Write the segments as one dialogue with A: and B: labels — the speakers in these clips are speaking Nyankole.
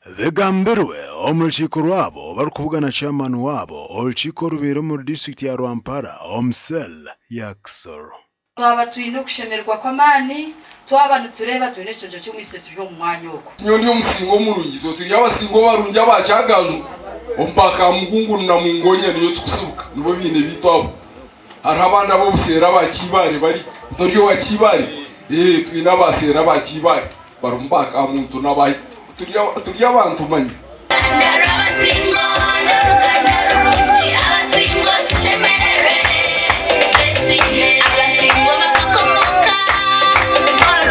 A: Bigambirwe omu rukiiko rwabo barikubugana chairman waabo orukiiko orubaire omuri disiturikiti ya Rwampara omu cell ya Kisoro.
B: Twaba twine okushemererwa kw'amaani twaba nitureeba twine ekiconco ky'omwitsyo turi omu mwanya ogu.
C: Nyowe ndi omusingo murungi, itwe turi abasingo barungi aba Kyagaju, omu ba Kamugungu na Mungonya niyo tukusibuka, nibo baine baitu abo. Hariho abandi ab'obuseeri aba Kiibare bari, tori owa Kiibare? Ee, twine abaseeri aba Kiibare barimu ba Kamuntu na ba turi abantu manya.
D: Oruganda rw'Abasingo n'oruganda rurungi Abasingo tushemererwe twesiime Abasingo bakakomooka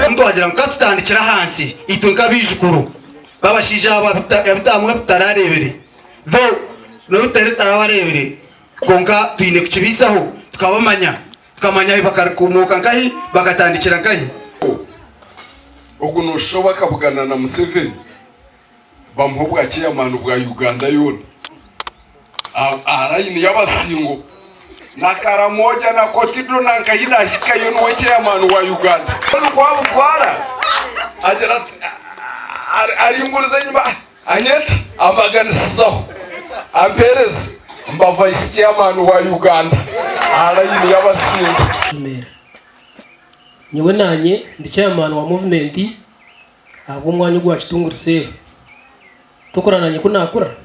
D: omu.
E: Twagira ngu katutandikire ahansi itwe nk'abaijukuru b'abashaija aba abu tutarareebire though n'obu tutari tutarabareebire Kwonka twine kukibaisaho tukabamanya, tukamanya ahu bakakomooka nkahi, bakatandikira nkahi.
C: Ogu noshusha obu akabugana na Museveni bamuha obwa chairman bwa Uganda yoona aha line y'abasingo na Karamoja na Kotido na nkahi nahikayo niwe chairman wa Uganda. Nikwo abutwara agira ati aringuriza enyima. Anyeta ambaganisizaho ampereze mba vice chairman wa Uganda aha line y'abasinga.
F: Remera. Nyowe nanye ndi chairman wa movement ahabw'omwanya ogwa Kitunguri cell. Tokora nanye ku nakura?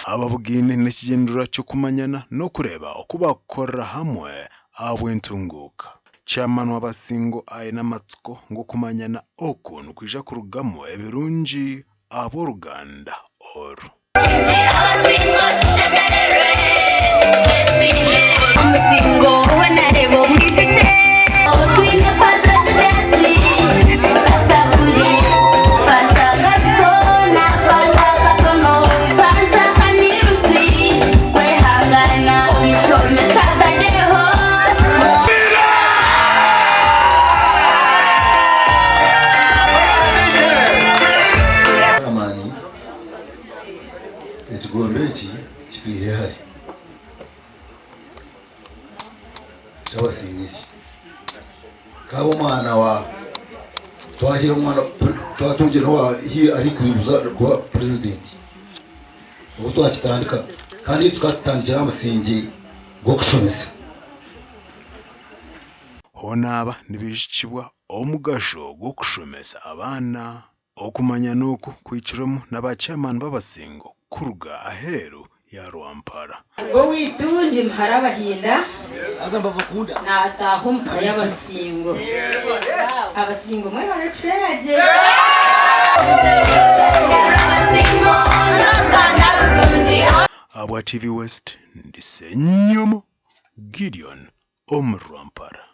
A: Ababugaine n'ekigyendererwa ky'okumanyana n'okureeba oku baakukorera hamwe ahabw'entunguuka. Chairman wa Basingo aine amatsiko ngu okumanyana oku nikwija kurugamu ebirungi Ab'oruganda oru.
G: Amaani ekigombe eki kitwihe hare ky'abasinga eki kaba omwana wa twahire omwana twatungire ari kuba purezidenti obu twakitandika kandi tukatandikira aha musingi gw'okushomesa.
A: Hoona aba nibaijukibwa omugasho gw'okushomesa abaana. Okumanyana oku kuhikirwemu na ba chairman b'abasingo kuruga aheeru ya Rwampara.
H: Ag'oweitu ndi muhara Abahinda nataaha omuka y'Abasingo. Abasingo mwebare kushwera gye.
A: Ahabwa TV West, ndi Ssenyomo Gideon omu Rwampara.